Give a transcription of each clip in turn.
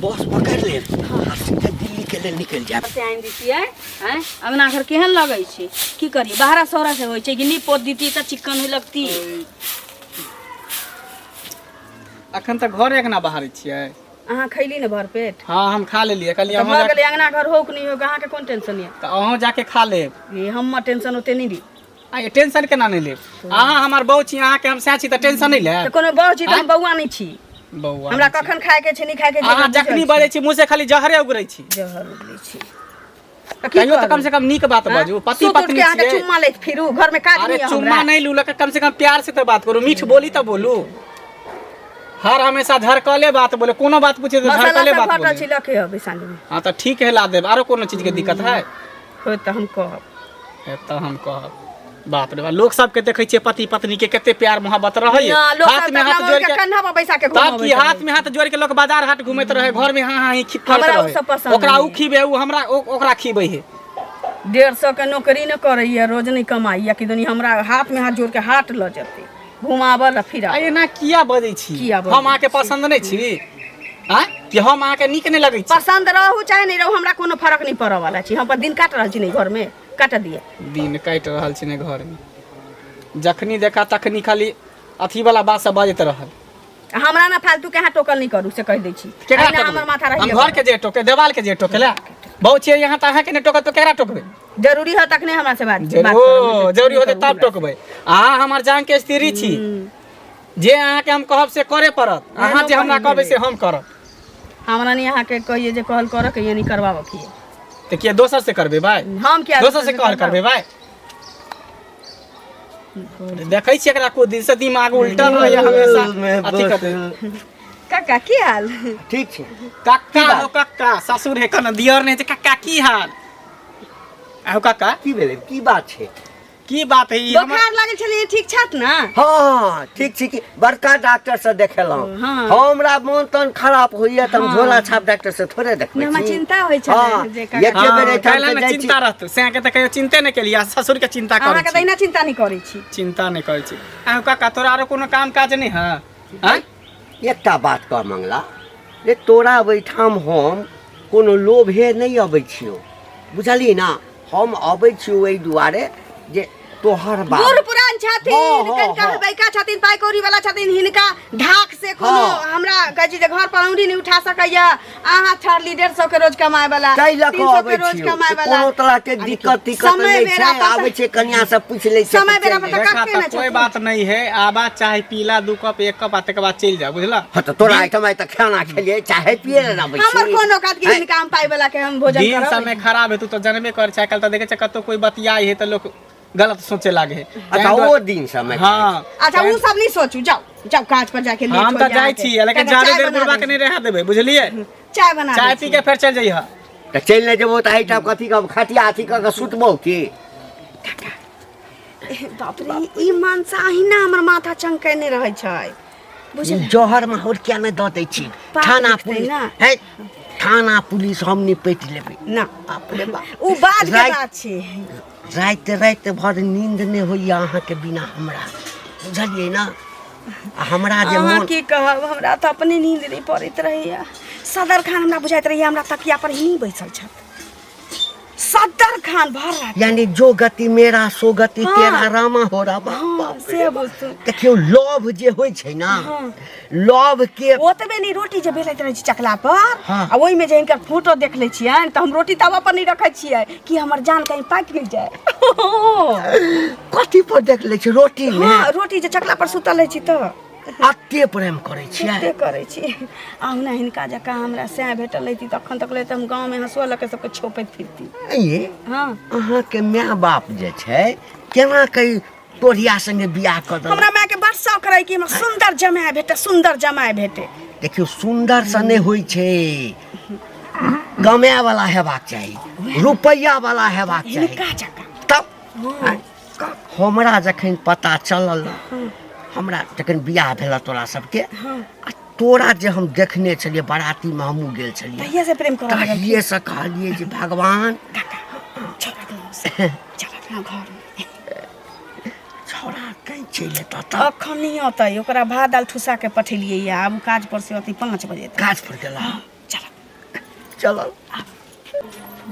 बस पकड़ि लेब आ सीधे दिल्ली के लेल निकलि जायब। से आनि दितियै आँय, अंगना घर केहन लगै छै? की करियै, बाहरा सौरा से होइ छै कि नीप पोत दितियै तऽ चिक्कन होइ लगती। अखन तऽ घरे अंगना बहारै छियै। अहाँ खैली ने भर पेट? हाँ, हम खा लेलियै। कहलियै तऽ अहूँ भऽ जा गेलै। अंगना घर होक नहि होक, अहाँके कोन टेंशन यऽ? तऽ अहूँ जाके खा लेब। ये हमर टेंशन ओते नहि ली। आ ये टेंशन केना नहि लेब? अहाँ हमर बहू छी, अहाँके हम सएह छी तऽ टेंशन नहि तऽ लेब? कोनो बहू छी तऽ हम बौआ नहि छी। बौआ हमरा नहि छी। कखन खायके छै, नहि खायके छै, अहाँ हमरा बुझल जखनी छै। बजै छी, मुँह से खाली जहरे उगरै छी। जहर उगलै छी तऽ की कहियो तऽ करू? कम से कम नीक बात आँय? बाजू। पति सुति उठि पत्नी के अहाँके छियै। चुम्मा लैत फिरू घरमे, काज अरे नहि यऽ चुम्मा हमरा? नहीं लू, लेकिन कम से कम प्यार से तो बात करू, मीठ बोली तो बोलू। हर हमेशा झरकले बात बोले, कोनो बात पूछे तो मसाला झरकले सब बात घटल बोले। छै, लऽ के अबै साँझमे। हाँ तऽ ठीक है, ला देब। आरो कोनो चीज के दिक्कत है? होत तऽ हम कहब। है तऽ हम कहब। बाप रे बाप, लोक सबके देखै छियै पति पत्नी के कते प्यार मोहब्बत रहै। ना, लोक हाथ सब में तऽ हाथ अपना जोड़ के के कन्हा पर बैसा के तब घुमाबैत की रहै। हाथ में हाथ जोड़ के लोक बाजार हाट घूमैत रहे, घर में हाँ हाँ ही करैत हमरा ओ रहे। सब पसंद ओकरा नहि उ खीबे, उ हमरा ओकरा खीबै है। 150 के नौकरी नहि करैया, रोज नहि कमाइया कि दुनी हमरा हाथ में हाथ जोड़ के हाट लऽ जेतै घुमाबऽ लए फिरा। आ एना किया बजै छी? किया बजै हम अहाँके पसंद नहि छी? आँय, कि हम अहाँके नीक नहि लगै छी? पसंद रहू चाहे नहि रहू, हमरा कोनो फर्क नहि पड़ऽ वाला छै। हम अपन दिन काटि रहल छी ने घरमे, काटऽ दिअ। दिन काटि रहल छी ने घरमे, जखनी देखा तखनी खाली अथी वाला बात सब बजैत रहल। हमरा ना फालतू के अहाँ टोकल नहि करू, से कहि दै छी। केकरा अहिना टोकबै? हमर माथा हम रहिए घर के जे टोके, देवाल के जे टोके ला बहुत छियै यहाँ, तऽ अहाँके नहि टोकत तऽ केकरा टोकबै? जरूरी हो तखने हमरा से बात बात ओ करब, नहि तऽ जरूरी नहि होतै करू तब हमरा। टोकबै। अहाँ हमर जान के स्त्री छी, जे अहाँके हम कहब से करे पड़त। अहाँ जे हमरा कहबै से हम करब। हमरा नहीं अहाँके कहिए जे कहल करऽ के ये, नहीं करबाबऽ के ये। तऽ किया दोसर से करबै भाय? हम किया दोसर से कहल करबै भाय? देखै छियै एकरा कुछ दिन से दिमाग उल्टल रहैया हमेशा अथी करते। काका, की हाल? ठीक छै। कक्का हो कक्का, ससुर है कन दियर नहीं छै। कक्का, की हाल? आहो कक्का। की भेलै? की बात छै? की बात है ई बोखार लागल छलै, ठीक छथि ने? हाँ, ठीक छी। कि बड़का डॉक्टर से देखेलहुँ। हमरा मोन तन खराब होइया तऽ हम झोला छाप डॉक्टर से थोड़े देखबै नहि, हमरा छी। चिंता होइ छलै जे काका- एके बेर एहिठाम काल्हि से ने जाइ छी। चिंता रहतौ सएह के तऽ कहियो चिंते नहि केलियै आ ससुर के चिंता करै अहाँके छी। तहिना चिंता नहि करै छी। चिंता नहि करै छी। आहो काका, तोरा आरो कोनो काम काज नहि है? आँय? एकटा बात कह मंगला, जे तोरा ओहिठाम हम कोनो लोभे नहि अबै छियौ, बुझलिही ना? हम अबै छियौ एहि दुआरे जे तोहर बाप बूढ़ पुरान छथिन, हाँ, कनिका बैका छथिन, पाइ कौड़ी वाला छथिन, हिनका धाक से कोनो हमरा कहै छी जे घर पर औंडी नहि उठा सकैया। अहाँ ठहरली 150 के रोज कमाए वाला, ताहि लऽ कऽ 300 के अबै रोज छियौ कमाए वाला। कोनो तरह के दिक्कत तिक्कत समय नहि बेरा छै। पर तऽ- आबै छै, कनिया सब पूछि लै छै समय तऽ बेरा चलि पर जाइ तऽ छै। देखा कक्के तऽ ने कोई छथिन। बात नहीं है, आबा चाहे पीला 2 कप 1 कप आ तकर बाद चलि जा, बुझला? हँ, तऽ तोरा एहिठाम आइ तऽ खाना खेलियै, चाहे पियै लए ने अबै हमर छी। कोनो औकात के हिनका हम पाइ वाला के हम भोजन दिन करब? समय खराब है, तू तऽ जानबे कर छै। आइ काल्हि तऽ देखै छै कतौ कोई बतियाइ है तऽ लोक गलत सोचे लागे है। अच्छा, ओ दिन समय हाँ। अच्छा, उ सब नहीं सोचू, जाओ जाओ, काज पर जाके लेट हम हो तऽ जाए जाइ छी, लेकिन काका, जादे चाय देर बना बुढ़बा दै के नहि रहऽ देबै, बुझलियै? छी। चाय बना चाय दै पी छी। के फेर चलि जइह। तऽ चलि नहि जेबो तऽ एहिठाम कथी के खटिया अथी कऽ के सुतबौ की? ए, बाप रे, ई मनसा अहिना हमर माथा चमकेने रहै छै, बुझल? जहर माहौर किया नहि दऽ दै छी? पाप थाना लिखतै पुलिस ना। है, थाना पुलिस हम निपटि लेबै। ना। बाप रे बाप। उ बाद के राति- बात छै। राति राति भर नींद नहि होइया अहाँके बिना हमरा, बुझलियै ने? आ हमरा जे अहाँ मोन की कहब, हमरा तऽ अपने नींद नहि पड़ैत रहैया। सदर खान हमरा बुझाइत रहैया हमरा तकिया पर ही बैसल छथि, सदर खान भर राति। यानी जो गति मेरा सो गति तेरा रामा हो रामा। हाँ, बाप रे से बाप। बुझतू। देखियौ, लोभ जे होइ छै ना, लोभ के ओतबे नहि, रोटी जे बेलैत रहै छी चकला पर आ ओहिमे जे हिनकर फोटो देख लै छियनि तऽ हम रोटी तवा पर नहि रखै छियै कि हमर जान कहीं पाकि नहि जाय। कथी पर देख लै छी रोटी मे? हँ, रोटी जे चकला पर सुतल रहै छी तऽ। अते प्रेम करै छियै? कते करै छी। अहुना हिनका जकाँ हमरा सएह भेटल रहिती तखन तक ले तऽ हम गाँवमे हँसुआ लऽ कऽ सबके छोपैत फिरती। ये अहाँके माय बाप जे छै, केना कई तोरिया संगे बियाह कऽ देलक? हमरा मायके बड़ शौक रहै कि हमरा सुन्दर जमाय भेटे, सुन्दर जमाय भेटे। देखियौ, सुन्दर से नहि होइ छै, कमाए वाला हेबाक चाही, रुपैआ वाला हेबाक चाही। हिनका जकाँ। तब हमरा जखन पता चलल, हमरा जखन बियाह भेल तोरा सबके आ तोरा जे हम देखने छलियै, बरातीमे हमहूँ गेल छलियै, तहिया से प्रेम करऽ लगलखिन। तहिये से कहलियै जे भगवान। काका, चल अपना से, चल अपना घरमे। छौड़ा कहीं चलि एतऽ तऽ? अखन नहि अतै, ओकरा भात दालि ठुसा के पठेलियै या, आब ओ काज पर से अतै 5 बजे तक। काज पर गेला? चल। चलल।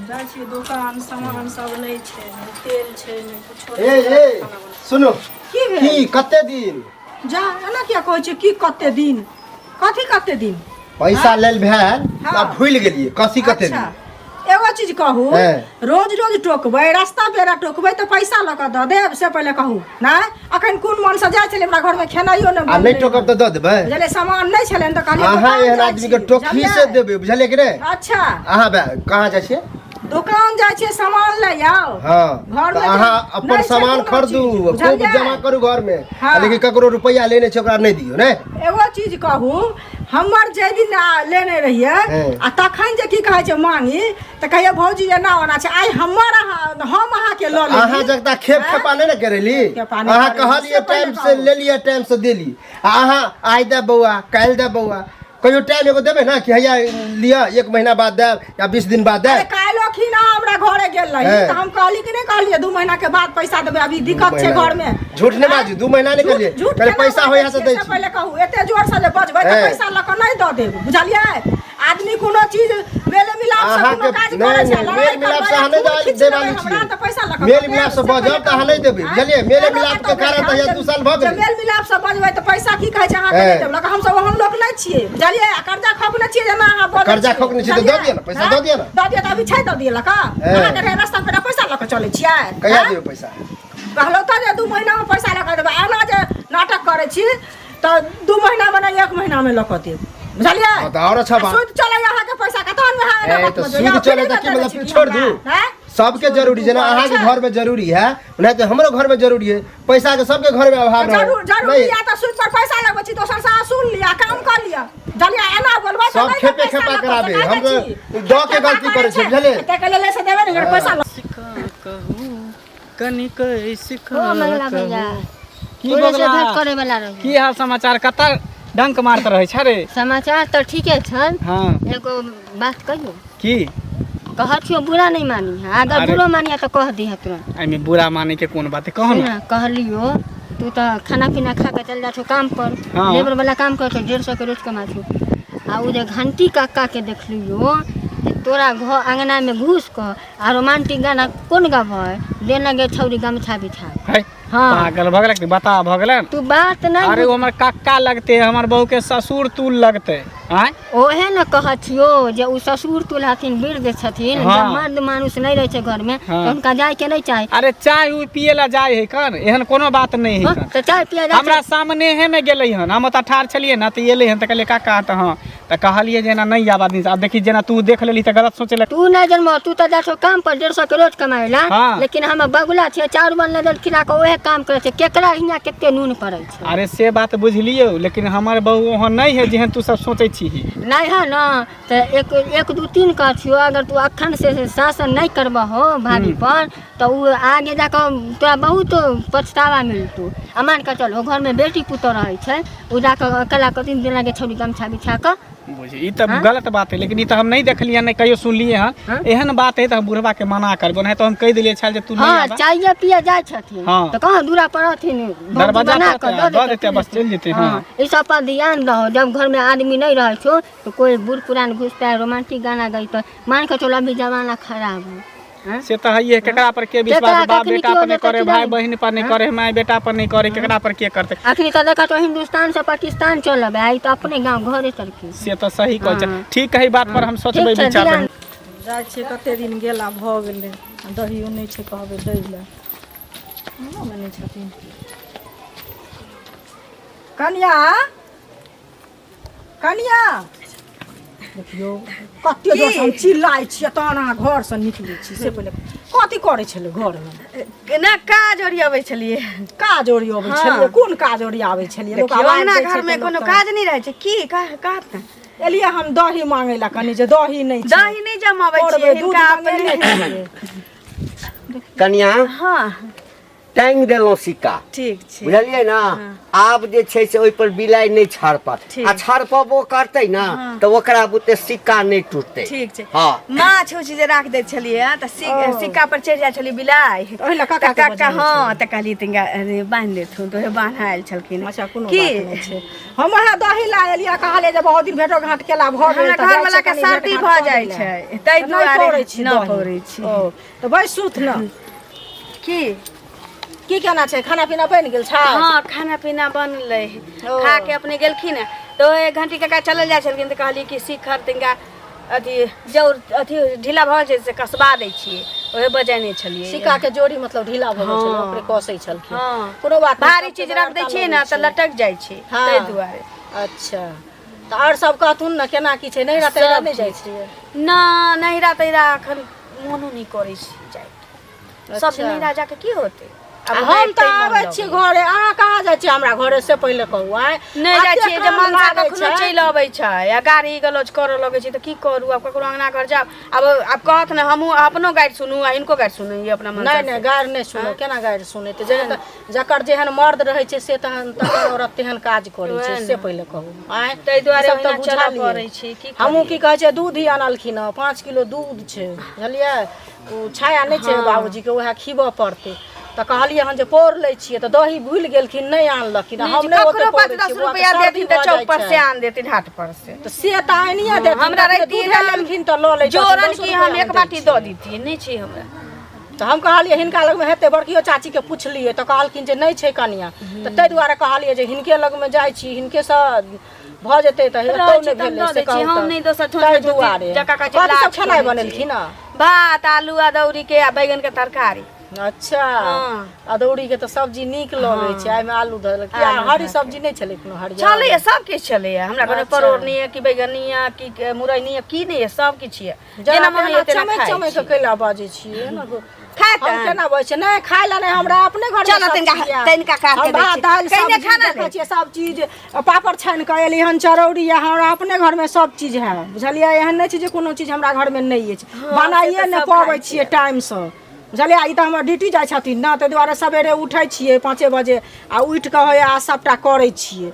जाइ छियै दोकान, सामान सब नहि छै, नहि तेल छै, नहि कुछो। ए ए, सुनो। की भेल? की कते दिन? जा, एना किया कहै छियै? की कते दिन? कथी कते दिन? पैसा लेल भेल। हाँ। आ भूलि गेलियै कथी कते अच्छा दिन। एगो चीज कहू। हैं। रोज रोज टोकबै, रास्ता पेरा टोकबै तऽ पैसा लऽ कऽ दऽ देब, से पहिले कहू। नहि, अखन कोन मनसँ जाइ छलै? हमरा घरमे खेनाइयो नहि आ नहि बनलै। टोकब तऽ दऽ देबै? बुझलियै, सामान नहि छलै तऽ कहलियै अहाँ दोकान एहन जाइ आदमी के छी, टोकही से बुझलियै? देबै, बुझलियै कि नहि? अच्छा। अहाँ कहाँ जाइ छियै? दोकान जाइ छियै, सामान ले आउ। हाँ। घरमे तऽ जे अहाँ अपन नहि छै सामान कोनो खरीदू, चीज, खूब बुझलियै? जमा करू घरमे। हाँ। लेकिन ककरो रुपैआ लेने छै ओकरा नहि दियौ ने। एगो चीज कहू, हमर जाहि दिन लेने रहियै हँ। आ तखन जे की कहै छै मांगी तऽ कहियै भौजी एना ओना छै, आइ हमर अहाँ, हम अहाँके लऽ लेली। अहाँ जगता खेप खेपा नहि ने करेली। खेपा नहि अहाँ करेली, कहलियै से पहिले टाइम से कहू। लेलियै, टाइम से देली, आ अहाँ आइ दे बौआ, काल्हि दे बौआ, कहियो टाइम एगो देबै ने कि हैया लिअ, एक महीना बाद देब या 20 दिन बाद अरे देब। काल्हि खिन अहाँ हमरा घरे गेल रही हँ। तऽ हम कहली कि नहि कहलियै 2 महीना के बाद पैसा देबै, अभी दिक्कत छै महीना। घर में। झूठ नहि बाजू, 2 महीना नहि कहलियै। झूठ कहलियै केना पैसा होइया से बाजै दै छियै, छी। पहिले कहू, एते जोर से जे बजबै तऽ हँ। पैसा लऽ कऽ नहि दऽ देब, बुझलियै? आदमी कोनो चीज मेल मिलाप से अहाँके कोनो काज नहि, करै छै, नहि, लड़ाई मेल मिलाप से करबै, अहाँ नहि खून खींच देवाली लेबै हमरा छियै। तऽ पैसा लऽ कऽ मेल दऽ देब, मिलाप से से बजब पहिले तऽ अहाँ नहि देबै, कहू। बुझलियै? मेल एना मिलाप के कतौ कारण तऽ भेल 2 साल भऽ जे गेलै। मेल मिलाप से बजबै तऽ पैसा की कहै छै अहाँके नहि हँ। देब, हम सब ओहन लोक नहि छियै, बुझलियै? आ कर्जा खौक नहि छियै जेना अहाँ बजै कर्जा छियै, खौक नहि छियै तऽ दऽ दिअ ने, पैसा हँ? दऽ दिअ ने। दऽ दिअ तऽ अभी छै दऽ दिअ लऽ कऽ? हँ। अहाँके रहै रास्ता पेरा पैसा लऽ कऽ चलै छियै? कहिया हँ? देबै पैसा? कहलहुँ तऽ जे 2 महीनामे पैसा लऽ कऽ देबै, एना जे नाटक करै छी तऽ 2 महीनामे नहि, 1 महीनामे लऽ कऽ देब, बुझलियै? हँ, तऽ आओर अच्छा आ बात। सूद चलैए अहाँके पैसा के तहन अहाँ एना ए, बात तऽ बजबै। सूद अहाँ चले फ्रीमे तऽ की देने मतलब छी की छोड़ हमरा? दू? हँ? सबके जरूरी, जेना अहाँके छै। घर में जरूरी है ओनाहिते हमरो घर में जरूरी है, पैसा के सबके घर में अभाव रहे। जरूर जरूरी नहीं, या तऽ सूद पर पैसा लगबै छी, दोसर से असूल लिअ, काम कऽ लिअ, बुझलियै? एना बोलबै तऽ सब नहि ने खेपे पैसा खेपा लऽ कऽ कराबे, सकाइ हम छी। दऽ के गलती करै छै, बुझलियै? ताहिके लेल से देबै ने पैसा लऽ। कहू कनिक हो मंगला भैया। की तोरे से बगला? भेंट करे वाला रही। की हाल समाचार? कतऽ डंक मारत रहै छै रे? समाचार तऽ ठीके छन। हाँ। एगो बात कहियो? की? कहै छियो बुरा नहीं मानी है, अगर अरे। बुरो मानिया तऽ कह दिह तुरंत। एहिमे बुरा माने के कोन बात है, कहू ने। सुन, कहलियो तू तऽ खाना पीना खा के चल जा छौ काम पर। हाँ। लेबर वाला काम कर छौ, 150 के रोज कमा छौ, आ उ जे घंटी काका के देखलियो जे तोरा घर अंगना में घुस कऽ आ रोमांटिक गाना कोन गाबै देना गे छौरी गमछा बिछा। है। हाँ। पागल भऽ गेलै, बता भऽ गेलै। तू बात नहीं। अरे ओ हमर काका लगते, हमर बहू के ससुर तुल लगते आँय। ओहे ने कहै छियो जे उ ससुर तुल हथिन, वृद्ध छथिन। हाँ। जब मर्द मानुष नहीं रहै छै घर में हाँ। तऽ हुनका जाय के नहीं चाही। अरे चाय उय पिए ला जाय है कन, एहन कोनो बात नहीं है हाँ, कन। तऽ चाय पिए जाइ हमरा छै। सामने हे में गेलै हन, हम ओतऽ ठाढ़ छलियै ने तऽ एलै हन तऽ कहलियै काका तऽ हँ, तऽ कहलियै जे एना नहि आब आदमी। आब देखी जेना तू देख लेली तऽ गलत सोचे लग। तू नहीं जन्म, तू तऽ जाइ छौ काम पर 150 के रोज कमाए ला। हाँ। लेकिन हम बगुला छियै, चाउर बनले देल खिला कऽ ओहे काम करै छै, केकरा हियाँ कते नून पड़ै छै। अरे से बात बुझलियौ, लेकिन हमर बहू ओहन नहीं है जेहन तू सब सोचै छीही। नहीं है ना तऽ 1 1 2 3 कह छियौ, अगर तू अखन से शासन नहीं करबहो भाभी पर तऽ उ आगे जाकऽ तोरा बहुत पछतावा मिलतौ। आ मान कऽ चल घर में बेटी पुतोह रहै छै, उ जाकऽ अकेला कथिन देना के छौरी गमछा बिछा कऽ। बुझी ई तऽ हाँ? गलत बात है, लेकिन ई तऽ हम नहीं देखलियै, नहीं कहियो सुनलियै हन। हाँ? एहन बात है तऽ हम बुढ़वा के मना करबो, नहीं तो हम कहि देलियै छल जे तू नहीं हाँ, आबा। चाय पिए जाइ छथिन। हाँ। तऽ कहाँ दूरा पर रहथिन, भौजी दरवाजा बना पर कऽ तऽ दऽ दऽ देतै, बस चलि जेतै। हाँ। ई सब पर ध्यान दहो, जब घर में आदमी नहीं रहै छौ तो कोई बूढ़ पुरान घुसता है रोमांटिक गाना गैतै, मान कऽ चल अभी जमाना खराब है। हाँ? से तऽ है, केकरा पर के विश्वास, केकरा बाप कखनी बेटा केओ पर नहीं देतै करे, कि भाई नहीं? बहिन पर नहीं हाँ? करे, माय बेटा पर नहीं करे, केकरा पर के करते? अखनी तऽ देखा तो हिंदुस्तान से पाकिस्तान चलब, आई तऽ अपने गाँव घरे चलखिन। से तऽ सही कहै छै। हाँ। ठीक है, बात पर हम सोचबै, ठीक छै, विचारबै। ध्यान। जाइ छियै, कते दिन गेला भऽ गेलै, आ दहियो नहि छै, कहबै दै लए अंगनामे नहि छथिन। कनिया, कनिया, देखियौ कते जोर से हम चिल्लाइ छियै तहन अहाँ घरसँ निकलै छी। से पहिले कथी करै छलै घरमे? केना काज ओरियाबै छलियै। काज ओरियाबै हाँ। छलियै? कोन काज ओरियाबै छलियै? लोक देखियौ, आवाज अंगना दै छै घरमे तऽ लोक कोनो तऽ- काज नहि रहै छै की कहत ने। एलियै हम दही मांगै लए कनि, जे दही नहि छै। दही नहि जमाबै पौरबै, छियै दूध हिनका मंगेने अपने। छियै। कनिया। हाँ। टांगि देलहुँ सिक्का। ठीक छै। बुझलियै ने? आब जे छै से ओहि पर बिलाइ नहि छड़पत। ठीक। आ छड़पबो करतै ने तऽ ओकरा बुते सिक्का नहि टूटतै। ठीक छै। हँ। माछ उछ जे राख दै छलियै हँ, तऽ सिक्का पर चढ़ि जाइ छलियै बिलाइ। ओहि लए काका तऽ के काका बजेने। हँ, तऽ कहलियै तिनका अरे बान्हि देथुन, तऽ ओहे बान्हायल छलखिन। अच्छा, कोनो की बात नहि छै। हम वएह दही ला एलियै, कहलियै जे बहुत दिन भेटो घाट केला भऽ गेल। हमरा तऽ जाइ घरवला छै के कनि सर्दी भेट भऽ घाट जाइ कऽ लै। छै, ताहि तऽ नहि दुआरे पौरै छी नहि दही। पौरै छी। ओ तऽ बैसुथ ने। की की केना छै? खाना पीना बनि गेल छै? हँ, खाना पीना बनलै। ओ। खा के अपने गेलखिन हँ, तऽ ओहे घंटी काका चलल जाइ छलखिन, तऽ कहलियै कि शिखर तिनका अथी जौर अथी ढीला भऽ जाइ छै से कसबा दै छियै, ओहे बजेने छलियै। सिक्का के जोड़ी मतलब ढीला भऽ गेल छलै, हँ। ओकरे कसै छलखिन। हँ। कोनो बात नहि, भारी सबके चीज रख दै बेगरता छियै लगै ने तऽ छै। लटक जाइ छै। हँ। ताहि दुआरे। अच्छा, तऽ आओर सब कहथुन ने, केना की छै? नैहरा तैहरा सब नहि जाइ ठीक। छियै? ना, नैहरा तैहरा एखन मोनो नहि करै छै जाइके। सब अच्छा। नैहरा जाके की होतै? आ आब हम तऽ नहि मोन आबै छी लगैए। घरे, अहाँ कहाँ जाइ छियै हमरा घरे से पहिले कहू। आँय, नहि जाइ एतेक छियै जे काम मनसा लागै कखनो छै। चलि अबै छै आ गाड़ी गलौज करऽ लगै छै, तऽ की करू? आब ककरो अङ्गना घर जायब, आब आब कहत ने, हमहूँ अपनो गारि सुनू आ हिनको गारि सुनू, ई अपना मनसा नहि नहि, से। गारि नहि सुनू। केना गारि सुनेतै? जे जकर जेहन मर्द रहै छै से तहन तकर औरत तेहन काज करै छै, वएह से ने। पहिले कहू। आँय, ताहि दुआरे ई सब तऽ ओहिना चलऽ बुझलियै। पड़ै छै, की हमहूँ करियै? की कहै छै, दूध ही अनलखिन हँ, 5 किलो दूध छै, बुझलियै? ओ छाया नहि छै बाबूजीके, उएह खीबऽ पड़तै। तऽ कहलियै हन जे पौर लै छियै, तऽ दही भूलि गेलखिन, नहि आनलखिन। आ हम नहि ओते ककरो पौरै 5-10 छियै, बौआके रुपैआ सर्दी देथिन तऽ भऽ चौक जाइ पर छै। से आन देथिन, हाट पर से। तऽ से तऽ आनिए देथिन। हमरा तखने रहितियै दूधे तऽ लेलखिन तऽ लऽ लैतथिन, जोरन 10 की हम रुपैआ एक दै बाटी छियै। दऽ दितियै, नहि छै हमरा। तऽ हम कहलियै हिनका लगमे हेतै, बड़कियो चाचीके पुछलियै तऽ कहलखिन जे नहि छै कनिया। तऽ ताहि दुआरे कहलियै जे हिनके लगमे जाइ छी, हिनकेसँ भऽ जेतै। तऽ रहै एतौ छै नहि तऽ हम भेलै दऽ से दै छियै, कहू। हम तऽ नहि दोसर छोट ताहि छोट दुआरे जकाँ कहै छै कथी सब लाज खेनाइ करै छै। बनेलखिन हँ? भात आलू अदौरी के आ बैगन के तरकारी। अच्छा। हँ। अदौरी के तऽ सब्जी नीक लगै छै। एहिमे आलू धऽ देलक किया? आलू हरी धऽ सब्जी नहि छलै कोनो हरियर? छलैया, सब किछु छलैया हमरा घरमे। अच्छा। परोड़ नहि यऽ कि बैगन नहि यऽ कि मुरइ नहि यऽ, की नहि यऽ, सब किछु यऽ। जेना जेना मन होइया तेना चमैक खाइ चमैक छी। कऽ कैला बाजै छियै एना खाय हम तऽ केना बजै छियै? नहि खाय लए नहि, हमरा अपने घरमे चल सब तनिका चीज यऽ। तनिका काट हम के दै भात छी। दालि कहिने सब्जी खाना देखै ले। छियै, सब चीज पापड़ छानि कऽ एली हन, चरौरी यऽ, हमरा अपने घरमे सब चीज है, बुझलियै? एहन नहि छै जे कोनो चीज हमरा घरमे नहि अछि। हँ, से बनाइए तऽ नहि सब पबै खाइ छियै टाइमसँ, बुझलियै? ई तऽ हमर ड्यूटी जाइ छथिन ने, ताहि दुआरे सवेरे उठै छियै 5 बजे आ उठि कऽ होइए आ सभटा करै छियै,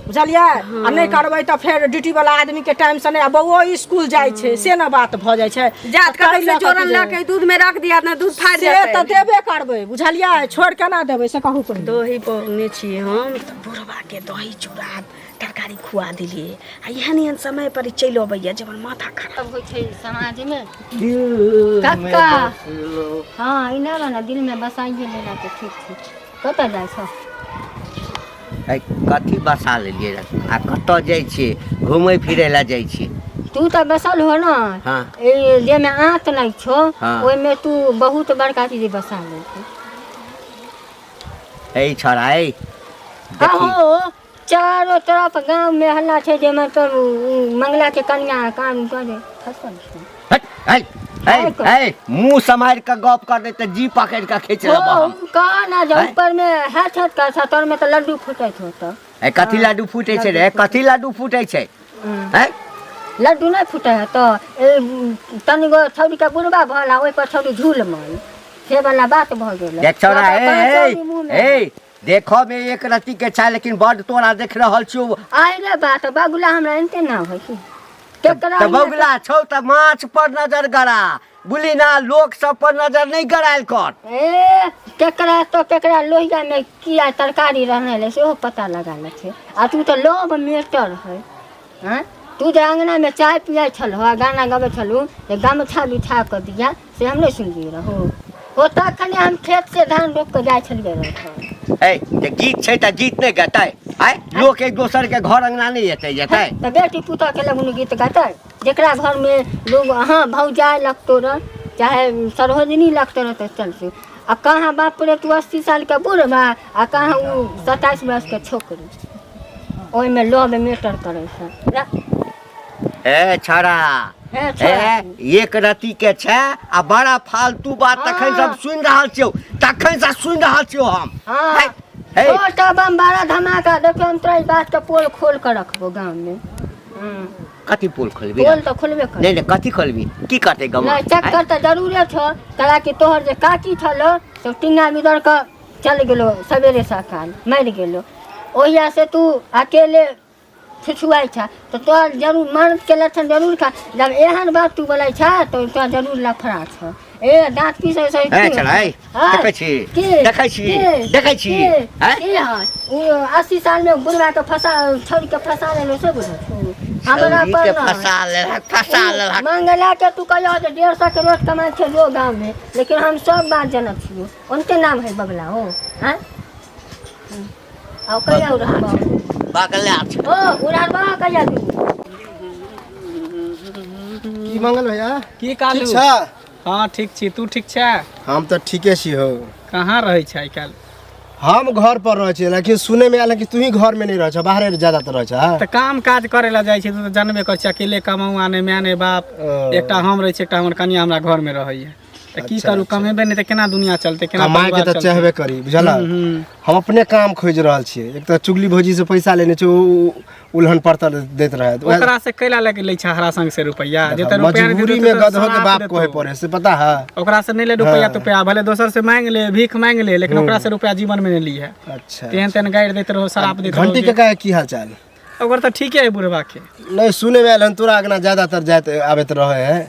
बुझलियै? आ नहि करबै तऽ फेर ड्यूटीवला आदमीके टाइमसँ नहि, आ बौओ इसकुल जाइ छै, से ने बात भऽ जाइ छै। जात तऽ कतऽ ताहि से लऽ कऽ जोरन कि लऽ जे- के दूध में रख दिया ने, दूध फाटि से तऽ जेतै। देबे करबै, बुझलियै? छोड़ि केना देबै से कहू पहिले। दही पौरने छियै हम तऽ बुढ़बा के दही चूड़ा तरकारी खुआ देलियै, आ एहन एहन समय पर ई चलि अबैया जे हमर माथा खराब सब होइ छै समाजमे। दिल में कक्का। बसलो। हँ, ई नहि ने दिलमे बसाइए लेला तऽ ठीक छै। कतऽ जाइ छौ? ऐ, कथी बसा लेलियै रह आ कतऽ जाइ छियै? घुमै फिरै लए जाइ छियै। तू तऽ बसल हो ने। हँ। ई जाहिमे आँत नहि छौ, हँ। ओहिमे तू बहुत बड़का चीज बसा लेलही। ऐ छौड़ा, ऐ देखी। अहो चारो तरफ गाँव में हल्ला छै जे मतलब उ मंगला के कनिया काम करे फसल छै। हट, ऐ ऐ ऐ, मुँह सम्हारि कऽ गप कर दे तऽ जी पकड़ि कऽ खींच लेबऽ हम। कह ना जे हैं? ऊपर में है छत का छतर में तऽ लड्डू फूटैत होत। ऐ, कथी लड्डू फूटै छै रे? कथी लड्डू फूटै छै? ऐ लड्डू नहि फूटै है तऽ ए, तनिगो छौड़ी के बुढ़बा भल आ ओहि पर छौड़ी झूल मल से वाला बात भऽ गेल। देख छौड़ा, ओकर ए पाँच ए छौड़ी मुँह मे। ए, देखऽ मे एक रत्ती के छै लेकिन बड तोरा देख रहल छियौ। आइ रे बात बगुला हमरा एनते ना होइ की केकरा। तऽ बगुला छौ तऽ माछ पर नजर गड़ा, बुझली ना? लोक सब पर नजर नहि गड़ायल कर। ए, केकरा तो केकरा लोहिया में किया तरकारी रहने ले सेहो पता लगा लै छै, आ तू तऽ लोभ मेटर है। हँ, तू जे अंगना में चाय पियै छलहो आ गाना गबै छलहु जे गमछा बिछा कऽ दिया, से हम नहि सुनलियै रहू ओ? तखने हम खेत से धान रोपि कऽ जाइ छलियै रहू। ए, जे गीत छै तऽ गीत नहि गेतै? आय, लोक एक दोसर के घर अंगना नहि एतै जेतै? तऽ बेटी पुतोह के लगुन गीत गातै, जेकरा घरमे लोग अहाँ भौजाइ लगतो रह चाहे सरोजनी लगतो रह तऽ चलतै। आ कहाँ बाप रे, तू 80 सालके बूढ़ बा आ कहाँ ओ 27 वर्षके छोकरी, ओहिमे लोभ मेटर करै छै। ए छौड़ा। हे छोड़ा। ए, एक रति के छै आ बड़ा फालतू बात तखन सब सुनि रहल छियौ, तखन से सुनि रहल छियौ हम। हँ। हे, हे। छोटा बम बड़ा धमाका, देखियौ हम तोरा ई बात के पोल खोल के रखबो गाँव में। कथी पोल खोलबी? पोल तऽ खोलबे कर। नहि नहि, कथी खोलबी? की करतै गमा? नहि, चक्कर तऽ जरूरे छौ, तोरा कि तोहर जे काकी छलो से टिंगा बिदर के चल गेलो सवेरे सकाल मरि गेलो ओहिया से तू अकेले छुछुआइ छ तऽ तोरा जरूर मर्दके लक्षण जरूर खा जब एहन बात तू बोलै छ तऽ तोरा जरूर लफड़ा छ ए दाँत पीसै से ए चल ए देखै छी के देखै छी के देखै छी के हैं के हय उ 80 साल में बुढ़वा के फंसा छोड़ के फंसा लेलो से बुझल छौ हमरा छौरी पर के न फंसा लेलक फंसा लेलक मंगला के तू कहियो जे 150 के रोज कमाइ छै जो गाँव में लेकिन हम सब बात जनत छियो उनके नाम है बगला हो हैं आउ कहिया उड़ाबो बगला छै ओ उड़ाबो कहिया तू की मंगल भैया की कालू ठीक छ हाँ ठीक छी तू ठीक छै हम तऽ ठीके छी हो कहाँ रहै छै आइ काल्हि हम घर पर रहै छियै लेकिन सुनै मे आयल कि तू ही घर में नहीं रहै छ बाहरे ज्यादातर रहै छ तऽ काम काज करे ला जाइ छै तू तऽ जानबे करै छै अकेले कमाउ आने माय ने बाप ओ। एकटा हम रहै छी एकटा हमर कनिया हमरा घर में रहैया तऽ की अच्छा, करू अच्छा। कमेबे नहि तऽ केना दुनिया चलतै केना कमाए के परिवार तऽ चलतै? चाहबे करी बुझल हम्म, हम अपने काम खोजि रहल छियै एक तऽ चुगली भौजी से पैसा लेने छै ओ उलहन पड़तर दैत रहै तऽ ओकरा से कैला लगे लै छै हरा संग से रुपैआ जते रुपैआ नहि मजबूरी देतौ में तऽ गधो के श्राप बाप देतौ। कहे पड़े से पता है ओकरा से नहि ले रुपैआ हाँ। तुपैआ भले दोसर से मांग ले भीख मांग ले लेकिन ओकरा से रुपैआ जीवन में नहीं ली है अच्छा तेहन तेहन गारि दैत रहो शराब दैत रहो घंटी के का की हाल चाल ओकर तऽ ठीके है बुढ़वा के नहीं सुने में आयल हन तोरा अगना ज्यादातर जाइत आबैत रहे है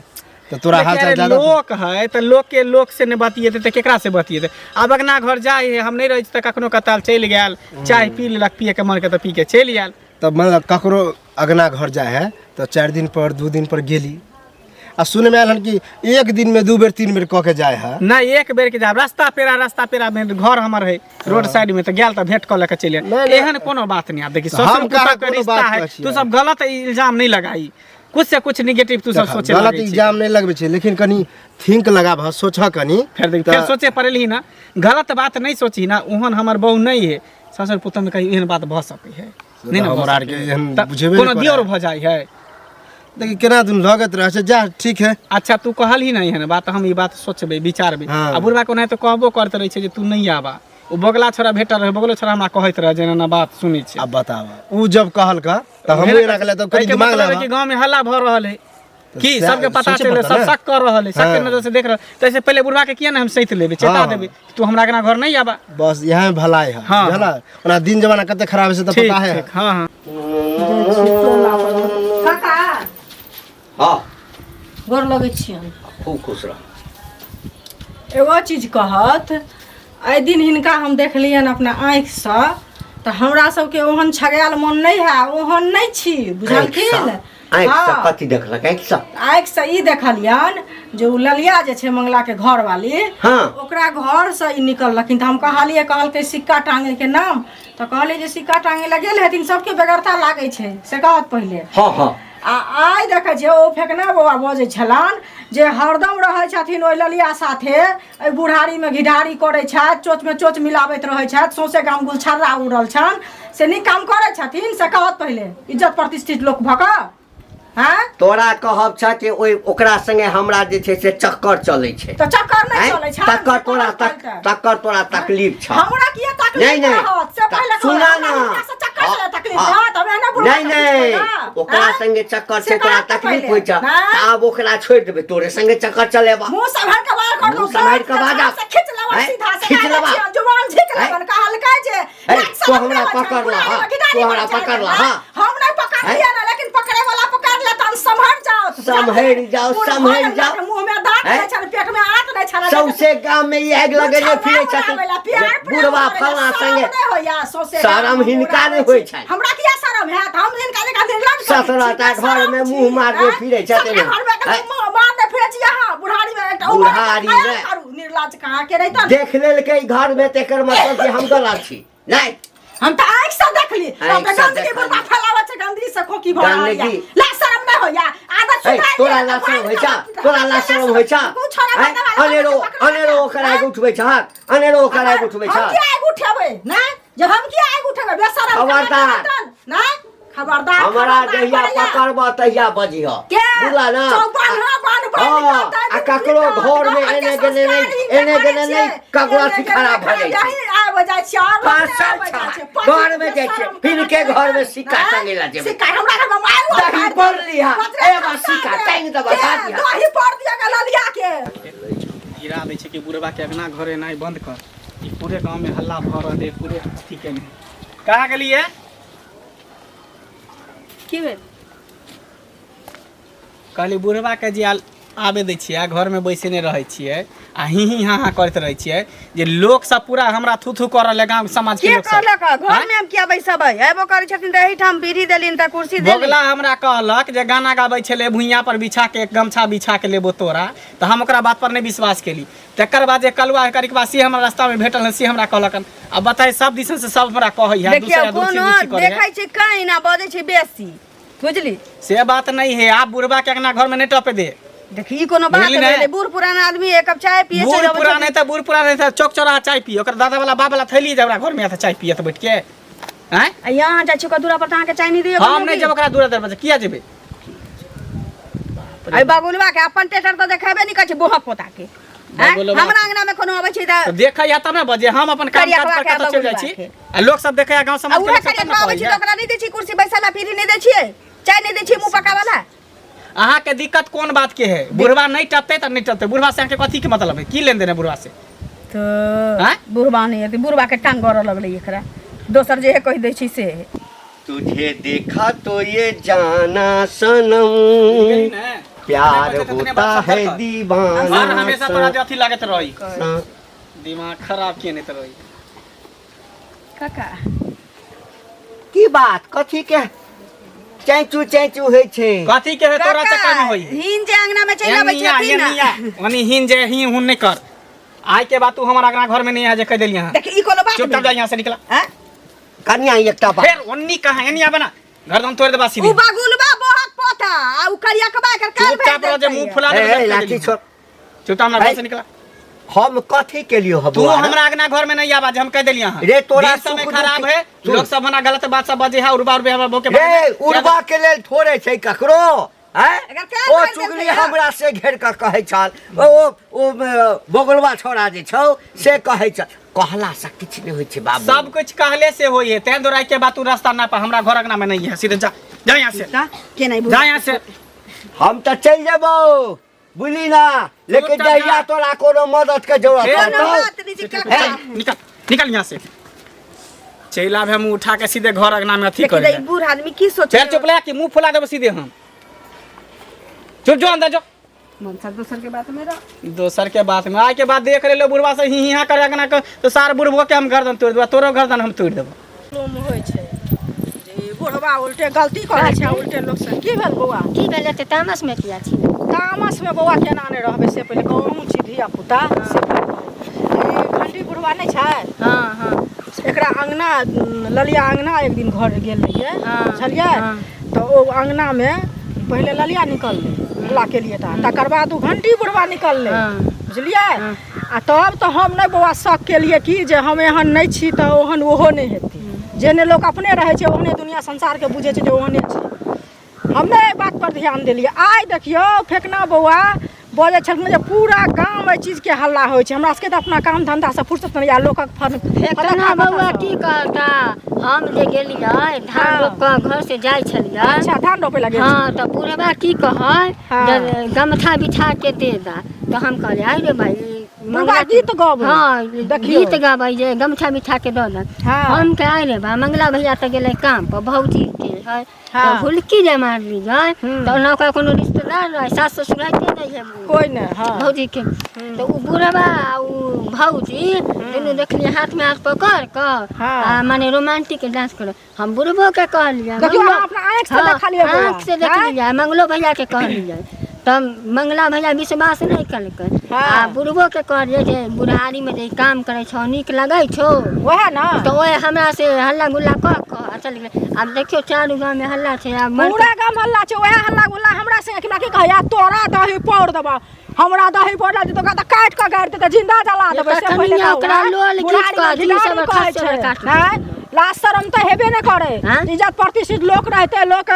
तऽ तोरा हाल देखिए, चाल अरे ज्यादा लोक है तऽ लोक के लोक से नहि बतियेतै तऽ केकरा से बतियेतै आब अगना घर जाइ है हम नहि रहै छी तऽ कखनो कताल चलि गेल चाय पी लेलक पिए के मन के तऽ पी के चलि आयल तब मतलब ककरो अगना घर जाइ है तऽ 4 दिन पर 2 दिन पर गेली आ सुने में आयल हन कि एक दिन में 2 बेर 3 बेर कऽ के जाइ है नहि एक बेर के जाब रास्ता पेरा में घर हमर है रोड साइड में तऽ गेल तऽ भेंट कऽ लऽ के चलि आयल नहि, नहि। एहन कोनो बात नहि आब देखी हम ससुर कहाँ पुतहु के कोनो रिश्ता बात है कहै छियै। तू सब गलत इल्जाम नहि लगाई कुछ से कुछ निगेटिव तू सब सोचे गलत लागै छी। इल्जाम नहीं लगबै छै लेकिन कनी थिंक लगाबह सोचह कनी फेर देख फेर सोचे पड़ेलही ना गलत बात नहीं सोची ना ओहन हमर बहू नहीं है ससुर पुतहु में कहीं एहन बात भऽ सकै है नहीं ना भऽ हमरा आरके सकै है। एहन तऽ बुझेबे कोनो नहि दियोर करै। भऽ जाइ है देखी केना दुन लगैत रहै छै जा ठीक है अच्छा तू कहलही ना एहन बात हम ई बात सोचबै विचारबै हाँ। आ बुढ़बा के ओनाहिते कहबो करैत रहै छै जे तू नहीं आबा ओ बगला छोरा भेटल रहै बगलो छोरा हमरा कहैत रहै जे एना एना बात सुनै छै अब बताब उ जब कहलका तऽ हमहूँ एना कहलियै तब कनी एहिके दिमाग मतलब है लगा कि गाँव में हल्ला भऽ रहल है की सएह सबके पता सोचऽ चलि पड़तै सब ने। शक कर रहल है सबके हाँ। नजर से देख रहल तो ऐसे पहले बुढ़वा के किया ना हम सैत लेबै चेता हाँ। देबै कि तू हमरा अंगना घर नहीं आबा बस इएह में भलाई है हाँ। बुझला ओना दिन जमाना कते खराब है से तऽ ठीक पता है ठीक हाँ हाँ काका हाँ गोर लगै छियनि खूब खुश रह एगो चीज कहत एहि दिन हिनका हम देखलियनि अपना आँखिसँ तऽ हमरा सबके ओहन छगायल मन नहि है ओहन नहि छी बुझलखिन आँखिसँ हाँ। कथी देखलक आँखिसँ आँखिसँ ई देखलियनि जे ओ ललिया जे छै मंगलाके घरवाली हाँ। ओकरा घरसँ ई निकललखिन तऽ हम कहलियै कहलकै सिक्का टाँगेके नाम तऽ कहलियै जे सिक्का टाँगे लए गेल हेथिन सबके बेगरता लागै छै से कहत पहिले हाँ हाँ आ आइ देखै छियै ओ फेकना बौआ बजै छलनि जे हरदम रहै छथिन ओहि ललिया साथे एहि बुढ़ारीमे घिढारी करै छथि चोचमे चोच मिलाबैत रहै छथि सौंसे गाम गुलछर्रा उड़ल छनि से नीक काम करै छथिन से कहत पहिले इज्जत प्रतिष्ठित लोक भऽ कऽ हँ तोरा कहब छ कि ओहि ओकरा संगे हमरा जे छै से चक्कर चलै छै तऽ चक्कर नहि आँय? चलै छनि तकर से तोरा कहत तक पहिले। तकर तोरा तकलीफ छ हमरा किया तकलीफ नहीं, नहीं। रहत से पहिले कहू, सुना हमरा ना। हिनका से चक्कर चले तकलीफ हाँ। रहत हम एना बुढ़वा नहीं के नहीं पूछबै ना। ओकरा आँय? संगे चक्कर से छै तोरा कहत तकलीफ पहिले। होइ छ ना। तऽ आब ओकरा छोड़ि देबै तोरे संगे चक्कर चलेबा मुंह सम्हार के बाहर कर दू मुंह सम्हारि के बाजा। से खींच लेबा आँय? सीधा से खींच गाले लेबा। छियन, जुबान झीक आँय? लेबन कहलकै जे ऐ, नाक तू शरम हमरा नहि होइ छनि, पकड़ ला, बुढ़ारी हाँ। में घिढारी तू हमरा करै छनि, पकड़ ला, हाँ? हाँ। हम नहीं पकड़लियै ना लेकिन पकड़े वाला पकड़ लेतन सम्हर जाओ सम्हरि जाओ, बूढ़ सम्हरि भऽ गेल जाओ। मुंह में दांत आँय? नहि छनि पेट में आंत नहि छनि सौंसे गाम में ई आगि लगेने फिरै छथिन बुढ़वा फलां संगे शरम हिनका नहि होइ छनि। हमरा किया शरम हैत हम हिनका जकाँ निर्लज्ज करै छी, 17टा घर में शरम मुँह छी, मारने आँय? फिरै छथिन। सबटा घर में आँय? मुँह मारने फिरै छी अहाँ बुढ़ारी में एकटा उमर बुढ़ारी के में। करू निर्लज्ज कहाँ के रहितन देख लेलकै घर में तेकर मतलब कि हम गलत छी नहि हम तऽ आँखि से देखली आँखि तऽ से गंदगी देखली। बुढ़बा फैलाबै छै गंदगी से खोखी भऽ रहल या गंदगी। ला शरम नहि होइया आदत है सुधारि तोरा लिअ, ला तऽ शरम होइ बाहर छ तोरा ला शरम होइ छ तू छोड़ा हैं? बदमाश, अनेरो पकड़ अनेरो ओकर आगि उठबै छहक अनेरो ओकर आगि उठबै हम छहक किया आगि उठेबै नहि जे हम किया आगि उठेबै बेशरम खबरदार। नहि खबरदार हमरा खबरदार जहिया करैया। पकड़ब तहिया बजिह के बुझला ना चौबान्हा बान्ह बान्ह हाँ, करतै, आ ककरो घर में घरके एने गेने संस्कार नहि हिनका एने करै गेने नहि छियै। ककरो एने अथी गेने खराब भऽ जाइ छै यही आबि जाइ छियै और लोक नहि फसल आबि जाइ छह छै। पति घर में जाइ छियै शरम हिनके करै घर में छै। सिक्का आँय? टंगेला जेबै सिक्का हमरा घर में मारो दही पड़ लिहा एगो सिक्का टांगि देबऽ खा के दिहा दही पड़ दिया के ललिया के गिरा दै छै कि बुढ़बा के अंगना घर एनाइ बंद कर ई पूरे गांव में हल्ला भऽ रहल है पूरे अथी केने कहाँ गेलियै की भेल कहली बुढ़बा के जे आबे दै छियै आ घरमे बैसेने रहै छियै आ ही ही हाँ हाँ करैत रहै छियै जे लोक सब पूरा हमरा थू थू कर रहल है गाँव समाज के के लोक सब कहलक हँ? घर में हम किया बैसबै अयबो करै छथिन तऽ एहिठाम बीड़ी देलिन तऽ कुर्सी देलिन बगला हमरा कहलक जे गाना गाबै छलै भुइयाँ पर बिछा के गमछा बिछा के लेबो तोरा तऽ हम ओकरा बात पर नहि विश्वास केली तकर बाद जे कलुआ करिकबा से हमरा रास्ता में भेटल हन से हमरा कहलक हन। अब बताइ सब दिसन से सब हमरा कहै है देखियौ दूसरा दूसरी कोनो दूसरी करै है देखै छै कहीं ना बजै छै बेसी बुझली से बात नहीं है आप बुढ़बा के अंगना घर में नहीं टपे दे देखी ई कोनो बात बुझली ने? भेलै बूढ़ पुरान आदमी एक कप चाय पिए बूढ़ चलि अबै पुरान छथिन। है तऽ बूढ़ पुरान है तऽ चौक चौराहा चाय पिए ओकर दादा वाला बाप वाला थैली जे हमरा घर में आता चाय पिए तऽ बैठ के आँय आ यहाँ जाइ छी ओकर दूरा पर तऽ अहाँके चाय नहि दियौ हम नहीं जब ओकरा दूरा दरवाजा किया जेबै अरे बगुलवा के अपन टेटर तऽ देखेबे नहि करै छै बोहक पोता के आँय? बगुलवा- हमरा अंगना में कोनो अबै छै तऽ तऽ देखै है तब ने बजे हम अपन काम करिया काज पर के कतऽ चलि जाइ बगुलवा छी के। आ लोक सब देखै है गाँव आ समाज के उहे लोक सब तब करिया ने अबै छै कहैया। तऽ ओकरा नहि दै छी कुर्सी बैसल पीढ़ी नहि दै छियै चाय नहि दै छियै मुँह पकावला अहाँके दिक्कत कोन बात के है बुढ़वा नहीं टपते तऽ नहीं टपते बुढ़वा से अहाँके कथी के मतलब है की लेन देन है बुढ़वा से तऽ आँय? बुढ़बा नहि हेतै बुढ़बा के टांग गड़ऽ लगलै एकरा दोसर जे कहि दै छी से तुझे देखा तो ये जाना सनम प्यार होता है हर दीवाना हमेशा तोरा जे अथी लागैत रही सनम। दिमाग खराब केने तऽ रही काका की बात कथी के चैचू चैचू होइ छै कथी के है तोरा चक्कर में होई हिन जे अंगना में चलि अबै छथिन ना ओनी हिन जे ही हुन नहीं कर आइ के बाद तू हमारा अंगना घर में नहीं आ जे कह देलियै अहाँ देख ई कोनो बात चुपचाप जा यहाँ से निकला हैं कनिया एकटा बात फेर ओन्नी कहाँ एनी आबे ना गर्दन तोड़ देबा सीधे उ बगुलबा बोहक पोता आ उ करियकबा एकर कान चुपचाप रह जे मुंह फुला ए, देबे ए, लाठी छोड़ चुपचाप हमरा घर ए। से निकला हम कथी के लिए तू बौआ? हमरा अंगना घर में नहीं आबा जे हम कह देलियै अहाँ रे, तोरा दिन समय सुख खराब दुख- है सुन। लोग सब हमरा गलत बात सब बजे है उर्बा उर्बे हमरा बोके रे उड़बा के लेल थोड़े छै ककरो हैं? एकर कान ओ भरि चुगली देलकै हँ। हमरा से घेर कऽ कहै छल ओ ओ बगलवा छोड़ा जे छौ से कहै छल कहला से किछु नहि होइ छै बाबू सब कुछ कहले से होई है तें दोराई के बात तू रास्ता ना पा हमरा घर अंगना में नहीं है सीधे जा जा यहाँ से के नहीं जा यहाँ से हम तऽ चलि जेबौ बुझली ना लेकिन चुपचाप जा। जहिया तोरा कोनो मदद के जरूरत हे, कोनो पड़तौ बात नहीं छै काका निकल निकल यहाँ से चलि आब हम उठा के सीधे घर अंगना में अथी देखी कर ई बूढ़ आदमी की सोचे चल चुप ले कि मुंह फुला देबो सीधे हम चुप जो अंदर जो मन सा दोसर के बात में रह दोसर के बात में आइ के बाद देख ले बुढ़वा से ही हिया करे अंगना के तो सार बुढ़बो के हम गर्दन तोड़ देबो तोरो गर्दन हम तोड़ देबो लोम होइ छै जे बुढ़वा उल्टे गलती करै छै उल्टे लोक से की भेल बौआ की भेलै तऽ तामसमे किया छी तामसमे बौआ केना नहि रहबै से पहिले कहू अहूँ छी धिया पुता से पहिले कहू। ई घंटी बुढ़वा नहि छै हां हां एकरा अङ्गना ललिया अङ्गना एक दिन घर गेल रहियै हाँ, बुझलियै हाँ। तऽ ओ अङ्गनामे पहिले ललिया निकललै हल्ला केलियै तऽ तकर बाद ओ घंटी बुढ़वा निकललै हाँ। बुझलियै आ तब तऽ हम नहि बौआ शक केलियै कि जे हम एहन नहि छी तऽ ओहन ओहो नहि हेतै जेहने लोक अपने रहै छै ओहने दुनिया संसारके बुझै छै जे ओहने छै हम नहि एहि बात पर ध्यान देलियै आइ देखियौ फेकना बौआ बजै छलखिन जे पूरा गाम एहि चीजके हल्ला होइ छै हमरा सबके तऽ अपना काम धन्धासँ फुर्सत नहि आ लोकक फन फेकना बौआ की कहता हम जे गेलियै धान हाँ। रोप कऽ घर से जाइ छलियै अच्छा धान रोपै लए गेल हाँ तऽ बुढ़बा की कहै हाँ। जे गमछा बिछा के दे दा तऽ हम कहलियै आइ रे भाई बुढ़बा गीत गबै हाँ देखियौ। गीत गाबै जे गमछा बिछा के दऽ दा हाँ। हम कहे आइ रे बा मंगला भैया तऽ गेलै काम पर भौजी के है हाँ। तऽ हुलकी जे मारली जाय हम्म। तऽ ओना ओकरा कोनो रिश्तेदार रहै सास ससुर राइते नहि है कोइ नहि हँ भौजी के तऽ उ बुढ़बा आ उ भौजी दुनू देखलियै हाथ में हाथ पकड़ कऽ हाँ। आ माने रोमांटिक डांस करे हम बुढ़बो के कहलियै देखियौ, मंगलो- अहाँ अपना आँखि से हाँ, देखलियै बौआ। आँखि से देखलियै मंगलो भैया के कहलियै तब मंगला भैया विश्वास नहि केलकै हाँ। आ बुढ़बो के कहलियै जे बुढ़ारी में जे ई काम करै छौ नीक लगै छौ वएह ने तऽ ओए हमरा से हल्ला गुल्ला कऽ कऽ आ चलि गेलै आब देखियौ चारू गाँवमे हल्ला छै आब मर पूरा गाम हल्ला छै वएह हल्ला गुल्ला हमरा संगे हमरा की कहैया तोरा दही पौर देबऽ हमरा दही पौर देतौ ओकरा तऽ काटि कऽ गाड़ि देतौ जिंदा जला देबै से तखन पहिले ओकरा कहू, लोल घीच बुढ़ारी कऽ मे जीव घिढारी सब कहै खस्सी छै काटि आँय? लाज शरम तऽ हेबे नहि करे। हाँ? इज्जत प्रतिष्ठित लोक रहते, लोक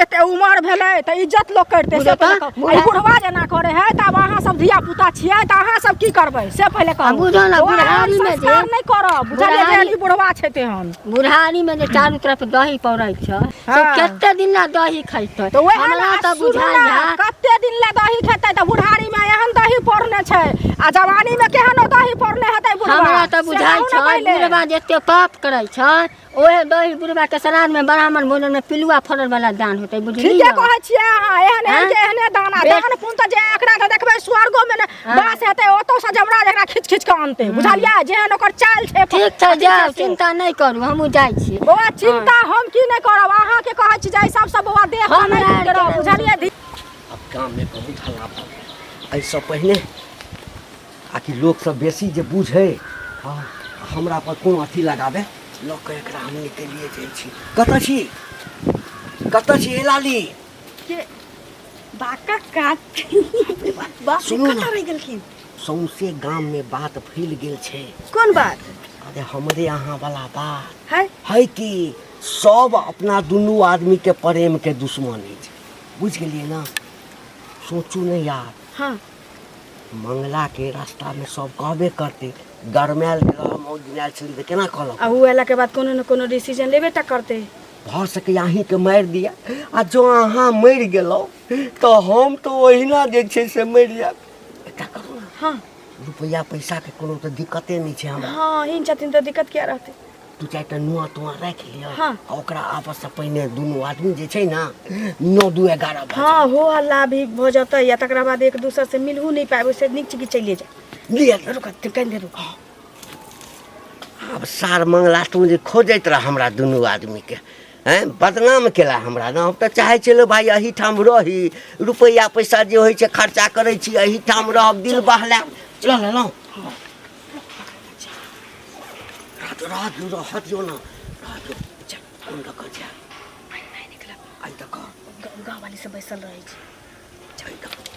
एते उमर भेलै तऽ इज्जत लोक करते, से बुझो पहिले तऽ, कहू। बुढ़ा- आ ई बुढ़वा जेना करे है तऽ आब अहाँ सब धिया पुता छियै तऽ अहाँ सब की करबै से पहिले आ कहू। बुझो ने, बौआ, अहाँ बुढ़ारी मे जे- संस्कार नहि करब, बुझलियै? बुढ़ारी- जे ई बुढ़वा छै तेहन। बुढ़ारी में जे चारू तरफ दही पौरै छै से हाँ। कते दिन ला दही खैतै? तऽ वएह हमरा ने, तऽ सुनू ने, बुझाइया कते दिन ले दही खेतै? तऽ बुढ़ारी में एहन दही पौरने छै आ जवानी में केहन ओ दही पौरने हेतै बुढ़वा? हमरा तऽ से बुझाइ कहू ने छै पहिले। बुढ़वा जते पाप करै छै, ओहे दही बुढ़वा के श्राद्ध में ब्राह्मण भोजन में पिलुआ फड़ल वाला दान होतै, बुझलियै? ठीके कहै छियै अहाँ। एहन एहन हाँ? के एहने दाना बेट- दान पुन तऽ जे एकरा तऽ देखबै स्वर्गो में ने बास हेतै, ओतौ से जमरा एकरा खींच खींच के अनतै, बुझलियै? जेहन ओकर चाल छै। ठीक छै, अथी जाउ, छै से। चिंता नहि करू, हमहूँ जाइ छी। बौआ, चिंता हम की नहि करब? अहाँके कहै छी जे एहि सबसँ बौआ देह हमरा नहि आरके करब, नहि। बुझलियै? आब गाममे बहुत हल्ला भऽ गेल। एहिसँ पहिने आकि लोकसब बेसी जे बुझै, हँ, हमरा पर कोनो अथी लगाबै, लऽ कऽ एकरा हम निकलिए जाइ छी। कतऽ छी, कतऽ छी हे लाली? के बाका कात बाप रे, सुनू ने। कतऽ रहि गेलखिन? सौंसे गाममे बात फैल गेल छै। कोन बात? अरे हमरे अहाँ वाला बात। है? है कि सब अपना दुनू आदमीके प्रेमके दुश्मन अछि, बुझि गेलियै ने? सोचू ने यार। हाँ। मंगलाके रास्तामे सब कहबे करतै, गरमायल गेल हम ओहि दिन आयल छली तऽ केना कहलक? आ उ अयलाके बाद कोनो ने कोनो डिसीजन लेबे टा करतै। भऽ सकैए अहीँके मारि दिअ, आ जँ अहाँ मरि गेलहुँ तऽ हम तऽ ओहिना जे छै से मरि जायब। एकटा करू ने। हाँ। रुपैआ पैसाके कोनो तऽ दिक्कते नहि छै हमरा। हाँ, हिन छथिन तऽ दिक्कत किया रहतै? दू चारि टा नुआ तुआ राखि लिअ। हाँ। आ ओकरा आपससँ पहिने दुनू आदमी जे छै ने 9 2 11 भऽ हाँ, हो हल्ला भी भऽ जेतै या तकरा बाद एक दोसर से मिलहु नहि पाबि, ओहिसँ नीक छै कि चलिए जाए। जाय लिअ। रुक, कनि देर रुक। आब सार मंगला तू जे खोजैत रह हमरा दुनू आदमीके, हैं, बदनाम केला हमरा ने। हम तऽ चाहै छलहुँ भाय एहिठाम रही, रुपैआ पैसा जे होइ छै खर्चा करै छी, एहिठाम रहब, दिल बहलायब। लऽ लेलहुँ। रह दियौ, रह दियौ ने, रह दियौ। चल, कोन दऽ कऽ जायब? आइ दऽ कऽ गाँव वाली सब बैसल रहै छै। आइ दऽ कऽ।